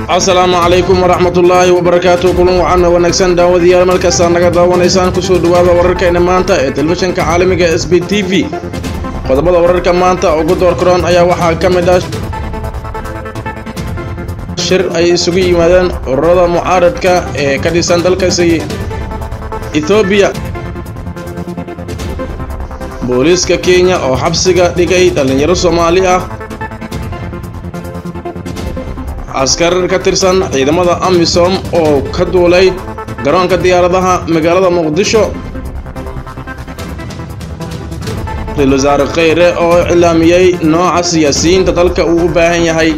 Asalaamu calaykum waraxmatullaahi wabarakaatu. Kulan wacan wanaagsan daawadayaal, markaasaa naga daawanaysaan, kusoo dhawaada wararkeena maanta ee telefishinka caalamiga S B T V. Qodobada wararka maanta ugu door karoon ayaa waxaa ka mid ah shir ay isugu yimaadeen ururada mucaaradka ee ka dhisan dalkaasi Ethiopia, booliiska Kenya oo xabsiga dhigay dhalinyaro Soomaali ah, askar ka tirsan ciidamada AMISOM oo ka duulay garoonka diyaaradaha magaalada Muqdisho, Ra'iisul Wasaare Kheyre oo iclaamiyay nooca siyaasiyiinta dalka uu u baahan yahay,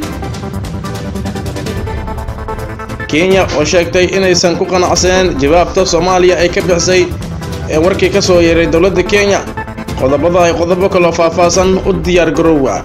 Kenya oo sheegtay inaysan ku qanacsaneen jawaabta Soomaaliya ay ka bixisay ee warkii ka soo yeeray dowladda Kenya. Qodobada ay qodobo kaloo faahfaahsan u diyaar garoowa.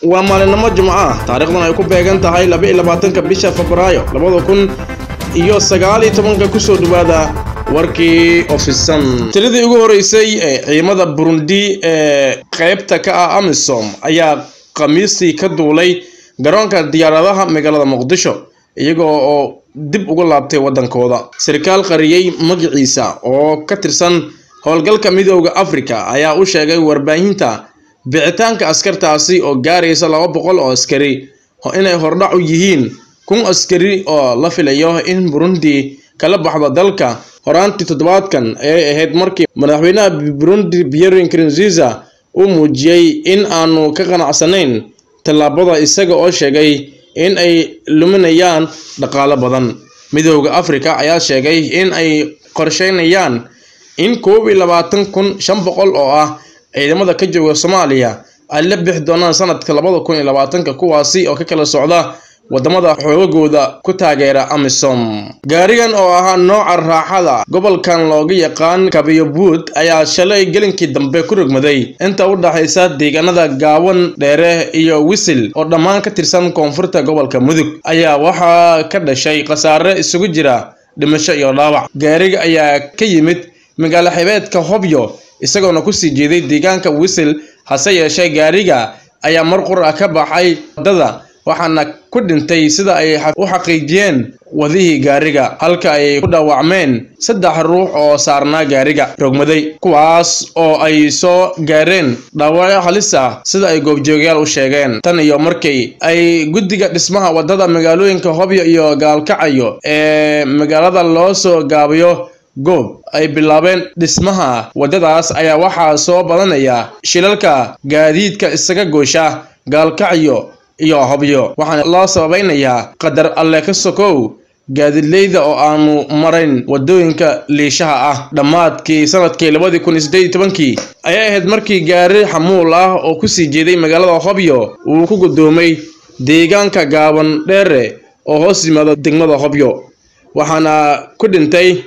Waa maalinimo Jimco ah, taariikhdan ay ku beegan tahay 22-ka bisha Febraayo 2019. Kusoo dhawaada warkii ofisan. Tiradii ugu horeysay ee ciidamada Burundi ee qaybta ka ah AMISOM ayaa Khamiistii ka duulay garoonka diyaaradaha magaalada Muqdisho, iyagoo oo dib ugu laabtay waddankooda. Sarkaal qariyay magaciisa oo ka tirsan howlgalka Midowda Afrika ayaa u sheegay warbaahinta bixitaanka askartaasi oo gaaraysa 200 oo askari oo inay hordhac u yihiin 1000 askari oo la filayo in Burundi kala baxdo dalka horaantii toddobaadkan. Ayay ahayd markii madaxweynaha Burundi Pierre Nkurunziza uu muujiyay in aanu ka qanacsanayn tallaabada, isaga oo sheegay in ay luminayaan dhaqaale badan. Midowda Afrika ayaa sheegay in ay qorsheynayaan in 21,500 oo ah ciidamada ka jooga Soomaaliya ay la bixi doonaan sanadka 2020-ka, kuwaasi oo ka kala socda wadamada xoogagooda ku taageera AMISOM. Gaarigan oo ahaa nooca raaxada gobolkan looga yaqaan Kabiyo-Buud ayaa shalay gelinkii dambe ku rogmaday inta u dhaxaysa deegaanada Gaawan Dheere iyo Wisil oo dhammaan ka tirsan koonfurta gobolka Mudug, ayaa waxaa ka dhashay khasaare isugu jira dhimasho iyo dhaawac. Gaariga ayaa ka yimid magaalo xeebeedka Hobyo isagoona kusii jeeday deegaanka Wisil, hase yeeshee gaariga ayaa mar qur ah ka baxay wadada, waxaana ku dhintay sida ay u xaqiijiyeen wadihii gaariga, halka ay ku dhaawacmeen 3 ruux oo saarnaa gaariga rogmaday, kuwaas oo ay soo gaareen dhaawacyo halis ah sida ay goobjoogayaal u sheegeen. Tan iyo markii ay guddiga dhismaha wadada magaalooyinka Hobyo iyo Gaalkacyo ee magaalada loo soo gaabiyo goob ay bilaabeen dhismaha wadadaas ayaa waxaa soo badanaya shilalka gaadiidka isaga goosha Gaalkacyo iyo Hobyo, waxaana loo sabaynayaa qadar alle ka sokow gaadiidleyda oo aanu marayn wadooyinka liishaha ah. Dhammaadkii sanadkii 2018-kii ayay ahayd markii gaari xamuul ah oo kusii jeeday magaalada Hobyo uu ku gudoomay deegaanka Gaaban Dheere oo hoos yimaada degmada Hobyo, waxaana ku dhintay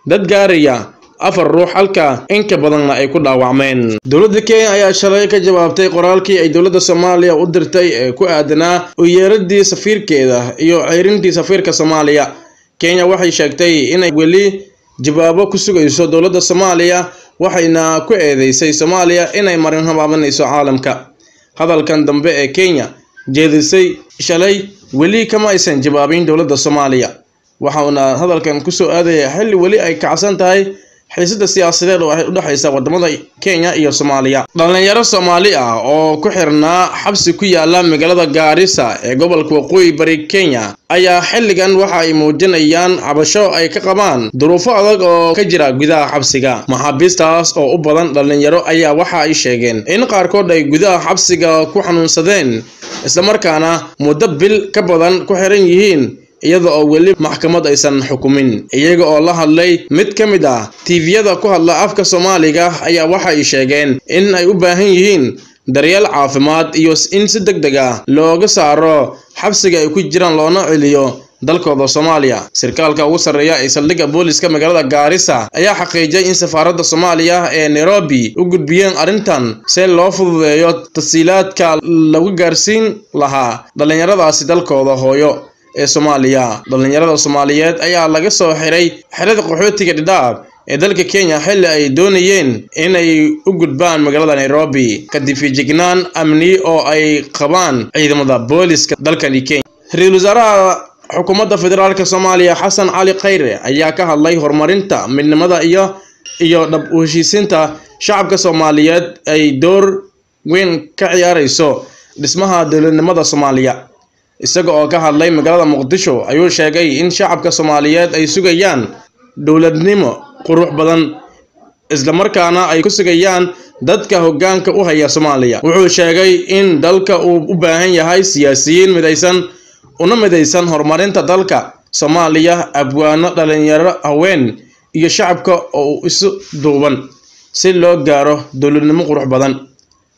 dad gaaraya 4 ruux halka in ka badanna ay ku dhaawacmeen. Dowladda Kenya ayaa shalay ka jawaabtay qoraalkii ay dowladda Soomaaliya u dirtay ee ku aadanaa u yeeradii safiirkeeda iyo ceyrintii safiirka Soomaaliya. Kenya waxay sheegtay inay weli jawaabo ku sugayso dowladda Soomaaliya, waxayna ku eedeysay Soomaaliya inay marin habaabanayso caalamka. Hadalkan dambe ee Kenya jeedisay shalay weli kama aysan jawaabin dowladda Soomaaliya, waxaana hadalkan kusoo aadaya xilli weli ay kacsan tahay xiisada siyaasadeed oo ay u dhaxaysa wadamada Kenya iyo Soomaaliya. Dhalinyaro Soomaali ah oo ku xirnaa xabsi ku yaala magaalada Gaarisa ee gobolka Waqooyi Bari Kenya ayaa xilligan waxa ay muujinayaan cabasho ay ka qabaan duruufo adag oo ka jira gudaha xabsiga. Maxaabiistaas oo u badan dhalinyaro ayaa waxa ay sheegeen in qaarkood ay gudaha xabsiga ku xanuunsadeen, isla markaana muddo bil ka badan ku xiran yihiin iyada oo weli maxkamad aysan xukumin. Iyaga oo la hadlay mid ka mid ah TV-yada ku hadla afka Soomaaliga ayaa waxa ay sheegeen in ay u baahan yihiin daryeel caafimaad iyo in si degdeg ah looga saaro xabsiga ay ku jiraan loona celiyo dalkooda Soomaaliya. Sarkaalka ugu sarreeya ee saldhigga booliska magaalada Gaarisa ayaa xaqiijiyay in safaaradda Soomaaliya ee Nairobi u gudbiyeen arrintan si loo fududeeyo tasiilaadka lagu gaarsiin lahaa dhalinyaradaasi dalkooda hooyo ee Soomaaliya. Dhalinyarada Soomaaliyeed ayaa laga soo xiray xerada qaxootiga Dhadhaab ee dalka Kenya xilli ay doonayeen inay u gudbaan magaalada Nairobi kadib feejignaan amni oo ay qabaan ciidamada booliska dalkani Kenya. Ra'iisul Wasaaraha Xukuumadda Federaalka Soomaaliya Xasan Cali Khayre ayaa ka hadlay horumarinta midnimada iyo dhab u heshiisiinta shacabka Soomaaliyeed ay door weyn ka ciyaarayso dhismaha dowladnimada Soomaaliya. Isaga oo ka hadlay magaalada Muqdisho ayuu sheegay in shacabka Soomaaliyeed ay sugayaan dowladnimo qurux badan isla markaana ay ku sugayaan dadka hoggaanka u haya Soomaaliya. Wuxuu sheegay in dalka uu u baahan yahay siyaasiyiin midaysan una midaysan horumarinta dalka Soomaaliya, abwaano, dhalinyaro, haween iyo shacabka oo isu duuban si loo gaaro dowladnimo qurux badan.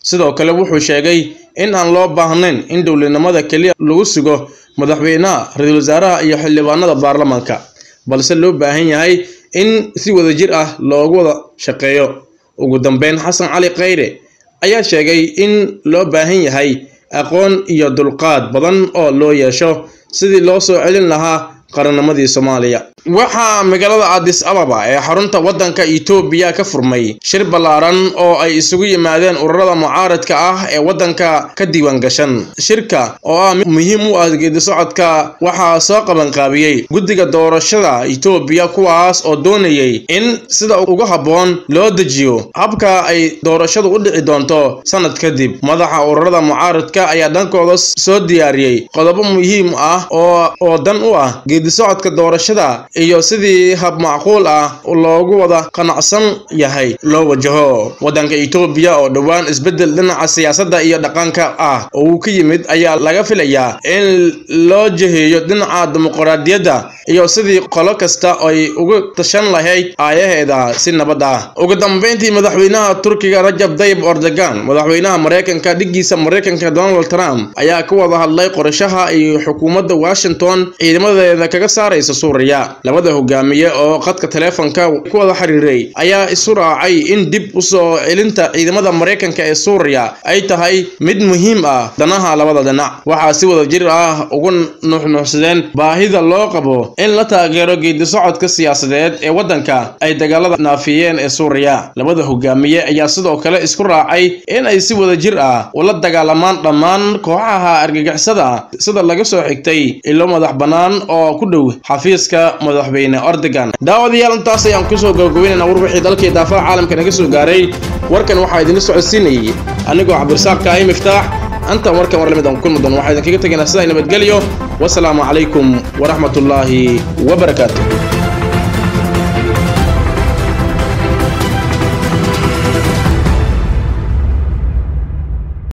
Sidoo kale wuxuu sheegay in aan loo baahnayn in dowladnimada kaliya lagu sugo madaxweynaha, ra'iisul wasaaraha iyo xildhibaanada baarlamaanka, balse loo baahan yahay in si wadajir ah loogu wada shaqeeyo. Ugu dambeyn, Xasan Cali Khayre ayaa sheegay in loo baahan yahay aqoon iyo dulqaad badan oo loo yeesho sidii loo soo celin lahaa qarannimadii Soomaaliya. Waxaa magaalada Addis Ababa ee xarunta waddanka Itoobiya ka furmay shir ballaaran oo ay isugu yimaadeen ururada mucaaradka ah ee waddanka ka diiwaan gashan. Shirka oo ah muhiim u ah geedi socodka waxaa soo qabanqaabiyey guddiga doorashada Itoobiya, kuwaas oo doonayay in sida ugu habboon loo dejiyo habka ay doorashadu u dhici doonto sanad kadib. Madaxa ururada mucaaradka ayaa dhankooda soo diyaariyey qodobo muhiim ah oo dan u ah geedi socodka doorashada iyo sidii hab macquul ah loogu wada qanacsan yahay loo wajaho. Waddanka Itoobiya oo dhowaan isbeddel dhinaca siyaasadda iyo dhaqanka ah oo uu ka yimid ayaa laga filayaa in loo jiheeyo dhinaca dimuqraadiyadda iyo sidii qolo kasta ay ugu tashan lahayd aayaheeda si nabad ah. Ugu dambeyntii, madaxweynaha Turkiga Rajab Tayyip Erdogan, madaxweynaha Mareykanka dhiggiisa Mareykanka Donald Trump ayaa ka wada hadlay qorshaha ay xukuumadda Washington ciidamadeeda kaga saaraysa Suuriya. Labada hogaamiye oo khadka taleefanka ku wada xiriiray ayaa isu raacay in dib u soo celinta ciidamada Mareykanka ee Suuriya ay tahay mid muhiim ah danaha labada dhinac. Waxaa si wadajir ah ugu nuuxnuuxsadeen baahida loo qabo in la taageero geedi socodka siyaasadeed ee waddanka ay dagaalada naafiyeen ee Suuriya. Labada hogaamiye ayaa sidoo kale isku raacay in ay si wadajir ah ula dagaalamaan dhammaan kooxaha argagixisada sida laga soo xigtay ilo madax bannaan oo ku dhow xafiiska madaxweyne Erdogan. Daawadayaal, intaas ayaan kusoo gabagabaynaynaa warbixii dalkii daafaha caalamka naga soo gaaray. Warkan waxaa idin socodsiinayay anigoo Cabdirasaaq Kaahi Miftaax. Anta warkan war lamid aan ku kulmi doono waxaa idinkaga tegaynaa sidaa nabadgelyo. Wasalaamu calaykum waraxmatullaahi wabarakaatuh.